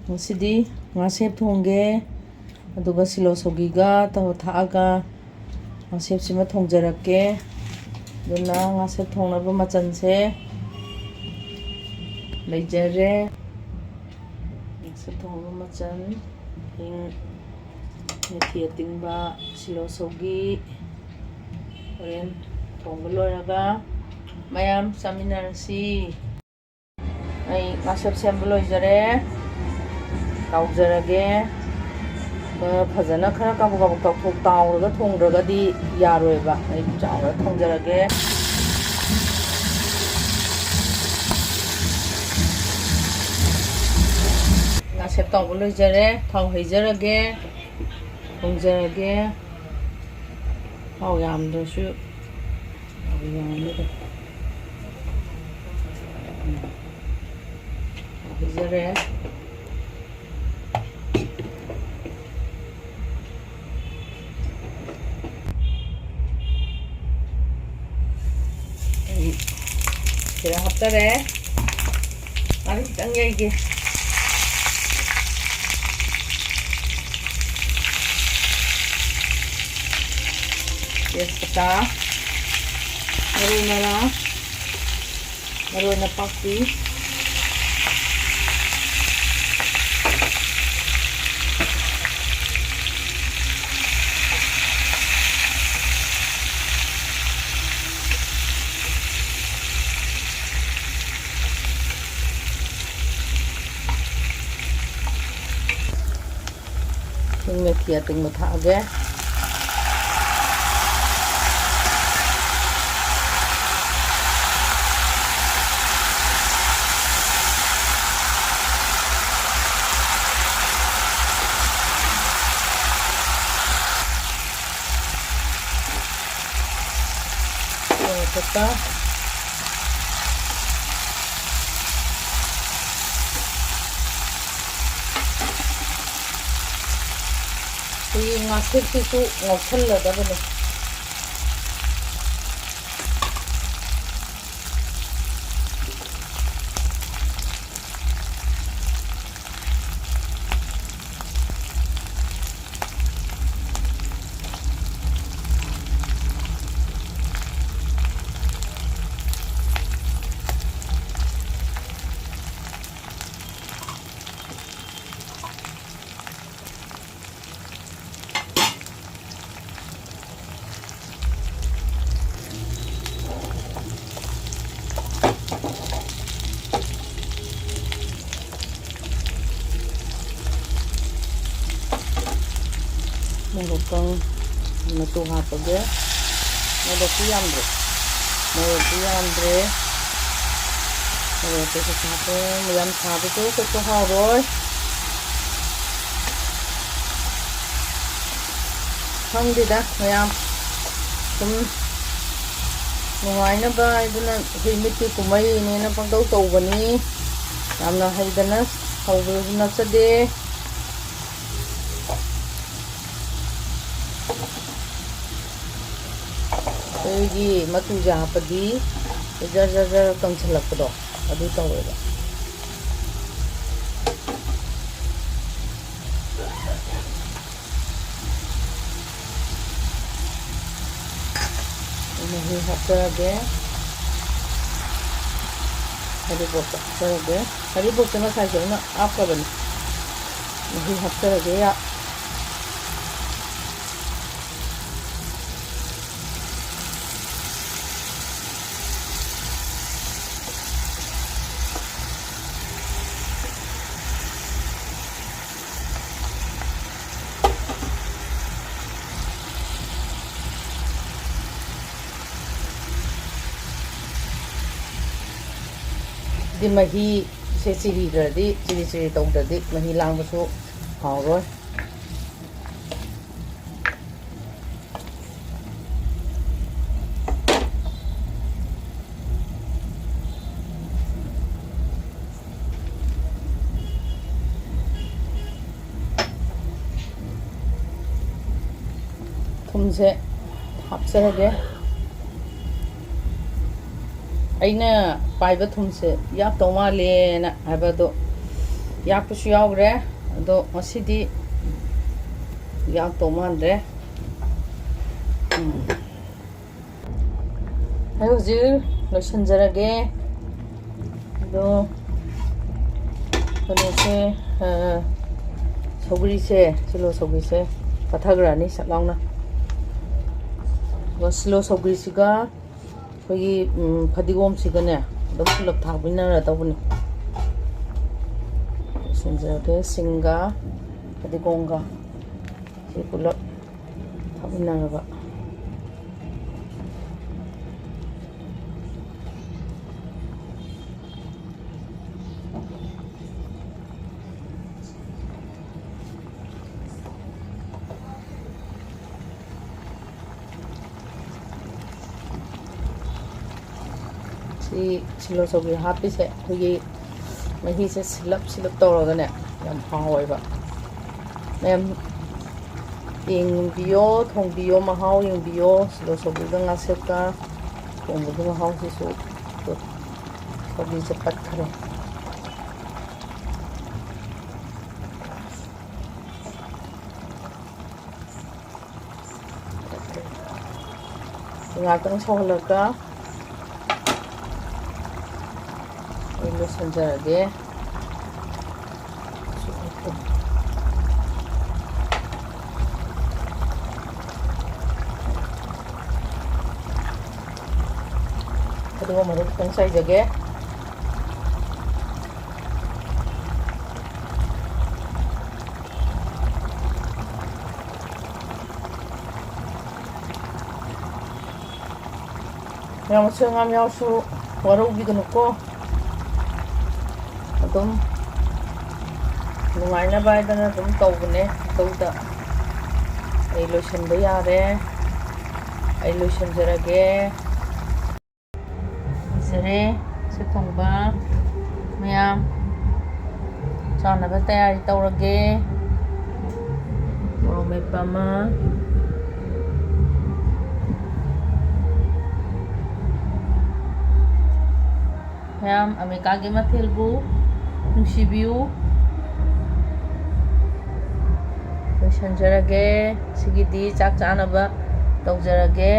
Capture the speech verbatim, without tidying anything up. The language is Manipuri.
ꯉꯁꯤꯗꯤ ꯉꯥꯁꯦꯞ ꯊꯣꯡꯒꯦ, ꯑꯗꯨꯒ ꯁꯤꯂꯣ ꯁꯧꯒꯤꯒ ꯇꯧꯔ ꯊꯥꯛꯑꯒ ꯉꯥꯁꯦꯞꯁꯤꯃ ꯊꯣꯡꯖꯔꯛꯀꯦ꯫ ꯑꯗꯨꯅ ꯉꯥꯁꯦꯞ ꯊꯣꯡꯅꯕ ꯃꯆꯜꯁꯦ ꯂꯩꯖꯔꯦ꯫ ꯉꯥꯁꯦꯞ ꯊꯣꯡꯅꯕ ꯃꯆꯜ: ꯍꯤꯡ, ꯃꯦꯊꯤ ꯑꯇꯤꯡꯕ, ꯁꯤꯂꯣ ꯁꯧꯒꯤ꯫ ꯍꯣꯔꯦꯟ ꯊꯣꯡꯕ ꯂꯣꯏꯔꯒ ꯃꯌꯥꯝ ꯆꯥꯃꯤꯟꯅꯔꯁꯤ꯫ ꯑꯩ ꯉꯥꯁꯦꯞ ꯁꯦꯝꯕ ꯂꯣꯏꯖꯔꯦ꯫ ꯇꯥꯎꯖꯔꯒꯦ꯫ ꯈꯔ ꯐꯖꯅ, ꯈꯔ ꯀꯥꯕꯛ ꯀꯥꯕꯛ ꯇꯧꯊꯣꯛ-, ꯇꯥꯎꯔꯒ ꯊꯣꯡꯗ꯭ꯔꯒꯗꯤ ꯌꯥꯔꯣꯏꯕ꯫ ꯑꯩ ꯆꯥꯎꯔ ꯊꯣꯡꯖꯔꯒꯦ꯫ ꯉꯥꯁꯦꯞ ꯇꯥꯎꯕ ꯂꯣꯏꯖꯔꯦ꯫ ꯊꯥꯎ ꯍꯩꯖꯔꯒꯦ꯫ ꯊꯣꯡꯖꯔꯒꯦ꯫ ꯊꯥꯎ ꯌꯥꯝꯗ꯭ꯔꯁꯨ ꯌꯥꯝꯅꯤꯗ꯫ ꯎꯝ꯫ ꯍꯩꯖꯔꯦ꯫ ꯑꯩ ꯁꯤꯗ ꯍꯥꯞꯆꯔꯦ꯫ ꯉꯥꯔꯤ ꯈꯤꯇꯪ ꯌꯩꯒꯦ꯫ ꯇꯦꯖꯄꯇꯥ, ꯃꯔꯣꯏ ꯃꯔꯥꯡ, ꯃꯔꯣꯏ ꯅꯄꯥꯛꯄꯤ꯫ ꯁꯤꯡ ꯃꯦꯊꯤ ꯑꯇꯤꯡꯕ ꯊꯥꯛꯑꯒꯦ꯫ ꯃꯣꯔꯣꯛ ꯑꯇꯦꯛꯄ꯫ ꯑꯩꯈꯣꯏꯒꯤ ꯉꯥꯁꯦꯞꯁꯤꯁꯨ ꯉꯧꯁꯜꯂꯗꯕꯅꯦ꯫ ꯃꯣꯔꯣꯛ ꯀꯪ ꯃꯆꯨ ꯍꯥꯞꯄꯒꯦ꯫ ꯃꯣꯔꯣꯛꯇꯤ ꯌꯥꯝꯗ꯭ꯔꯦ꯫ ꯃꯣꯔꯣꯛꯇꯤ ꯌꯥꯝꯗ꯭ꯔꯦ꯫ ꯃꯣꯔꯣꯛꯇꯤ ꯈꯖꯤꯛ ꯍꯥꯞꯄꯦ꯫ ꯌꯥꯝ ꯁꯥꯕꯁꯨ ꯀꯩꯁꯨ ꯍꯥꯎꯔꯣꯏ꯫ ꯈꯪꯗꯦꯗ ꯃꯌꯥꯝ, ꯁꯨꯝ ꯅꯨꯡꯉꯥꯏꯅꯕ ꯍꯥꯏꯗꯨꯅ ꯑꯩꯈꯣꯏ ꯃꯤꯠꯀꯤ ꯀꯨꯝꯍꯩꯅꯦꯅ ꯄꯪꯇꯧ ꯇꯧꯕꯅꯤ꯫ ꯌꯥꯝꯅ ꯍꯩꯗꯅ ꯍꯧꯕꯗꯁꯨ ꯅꯠꯆꯗꯦ꯫ ꯑꯩꯈꯣꯏꯒꯤ ꯃꯆꯨꯁꯦ ꯍꯥꯞꯄꯗꯤ ꯖꯔ ꯖꯔ ꯖꯔ ꯀꯪꯁꯤꯜꯂꯛꯄꯗꯣ ꯑꯗꯨ ꯇꯧꯋꯦꯕ꯫ ꯃꯍꯤ ꯍꯥꯞꯆꯔꯒꯦ꯫ ꯍꯔꯤꯕꯣꯞꯇ ꯍꯥꯞꯆꯔꯒꯦ꯫ ꯍꯔꯤꯕꯣꯞꯁꯦ ꯉꯁꯥꯏꯁꯨ ꯑꯩꯅ ꯍꯥꯞꯈ꯭ꯔꯕꯅꯤ꯫ ꯃꯍꯤ ꯍꯥꯞꯆꯔꯒꯦ꯫ ꯁꯤꯗꯤ ꯃꯍꯤꯁꯦ ꯆꯤꯔꯤꯗ꯭ꯔꯗꯤ, ꯆꯤꯔꯤ ꯆꯤꯔꯤ ꯇꯧꯗ꯭ꯔꯗꯤ ꯃꯍꯤ ꯂꯥꯡꯕꯁꯨ ꯍꯥꯎꯔꯣꯏ꯫ ꯊꯨꯝꯁꯦ ꯍꯥꯞꯆꯔꯒꯦ꯫ ꯑꯩꯅ ꯄꯥꯏꯕ ꯊꯨꯝꯁꯦ ꯌꯥꯛꯇꯧ ꯃꯥꯜꯂꯦꯅ ꯍꯥꯏꯕꯗꯣ ꯌꯥꯛꯄꯁꯨ ꯌꯥꯎꯈ꯭ꯔꯦ꯫ ꯑꯗꯣ ꯉꯁꯤꯗꯤ ꯌꯥꯛꯇꯧ ꯃꯥꯟꯗ꯭ꯔꯦ꯫ ꯎꯝ꯫ ꯑꯩ ꯍꯧꯖꯤꯛ ꯂꯣꯏꯁꯤꯟꯖꯔꯒꯦ꯫ ꯑꯗꯣ ꯀꯩꯅꯣꯁꯦ, ꯑ, ꯁꯧꯒ꯭ꯔꯤꯁꯦ, ꯁꯤꯂꯣ ꯁꯧꯒ꯭ꯔꯤꯁꯦ ꯄꯠꯊꯈ꯭ꯔꯅꯤ ꯁꯠ ꯂꯥꯎꯅ꯫ ꯑꯗꯨꯒ ꯁꯤꯂꯣ ꯁꯧꯒ꯭ꯔꯤꯁꯤꯒ ꯑꯩꯈꯣꯏꯒꯤ, ꯎꯝ, ꯐꯗꯤꯒꯣꯝꯁꯤꯒꯅꯦ ꯑꯗꯨꯝ ꯄꯨꯂꯞ ꯊꯥꯛꯃꯤꯟꯅꯔꯗꯧꯕꯅꯤ꯫ ꯂꯣꯏꯁꯤꯟꯖꯔꯒꯦ ꯁꯤꯡꯒ ꯐꯗꯤꯒꯣꯝꯒ꯫ ꯁꯤ ꯄꯨꯂꯞ ꯍꯥꯞꯃꯤꯟꯅꯔꯕ꯫ ꯁꯤ ꯁꯤꯂꯣ ꯁꯧꯒ꯭ꯔꯤ ꯍꯥꯞꯄꯤꯁꯦ ꯑꯩꯈꯣꯏꯒꯤ ꯃꯍꯤꯁꯦ ꯁꯤꯜꯂꯞ ꯁꯤꯜꯂꯞ ꯇꯧꯔꯒꯅꯦ, ꯌꯥꯝ ꯍꯥꯎꯋꯦꯕ꯫ ꯃꯌꯥꯝ ꯌꯦꯡꯕꯤꯌꯣ, ꯊꯣꯡꯕꯤꯌꯣ, ꯃꯍꯥꯎ ꯌꯦꯡꯕꯤꯌꯣ꯫ ꯁꯤꯂꯣ ꯁꯧꯒ꯭ꯔꯤꯒ ꯉꯥꯁꯦꯞꯀ ꯊꯣꯡꯕꯒꯤ ꯃꯍꯥꯎꯁꯤꯁꯨ꯫ ꯁꯧꯒ꯭ꯔꯤꯁꯦ ꯄꯠꯈ꯭ꯔꯦ꯫ ꯉꯥꯛꯇꯪ ꯁꯧꯍꯜꯂꯒ ꯑꯩ ꯂꯣꯏꯁꯤꯟꯖꯔꯒꯦ꯫ ꯑꯗꯨꯒ ꯃꯔꯨ ꯈꯤꯇꯪ ꯆꯥꯏꯖꯒꯦ꯫ ꯃꯌꯥꯝ ꯃꯁꯣꯏ ꯉꯥꯝ ꯌꯥꯎꯁꯨ ꯋꯥꯔꯧꯕꯤꯒꯅꯨꯀꯣ꯫ ꯑꯗꯨꯝ ꯅꯨꯡꯉꯥꯏꯅꯕ ꯍꯥꯏꯗꯅ ꯑꯗꯨꯝ ꯇꯧꯕꯅꯦ꯫ ꯇꯧꯗ ꯑꯩ ꯂꯣꯏꯁꯤꯟꯕ ꯌꯥꯔꯦ꯫ ꯑꯩ ꯂꯣꯏꯁꯤꯟꯖꯔꯒꯦ꯫ ꯐꯖꯔꯦ꯫ ꯁꯤ ꯊꯣꯡꯕ ꯃꯌꯥꯝ ꯆꯥꯅꯕ ꯇꯌꯥꯔꯤ ꯇꯧꯔꯒꯦ꯫ ꯃꯣꯔꯣꯛ ꯃꯦꯠꯄ ꯑꯃ꯫ ꯃꯌꯥꯝ ꯑꯃꯦꯔꯤꯀꯥꯒꯤ ꯃꯊꯦꯜꯕꯨ ꯅꯨꯡꯁꯤꯕꯤꯌꯨ꯫ ꯂꯣꯏꯁꯤꯟꯖꯔꯒꯦ꯫ ꯁꯤꯒꯤꯗꯤ ꯆꯥꯛ ꯆꯥꯅꯕ ꯇꯧꯖꯔꯒꯦ꯫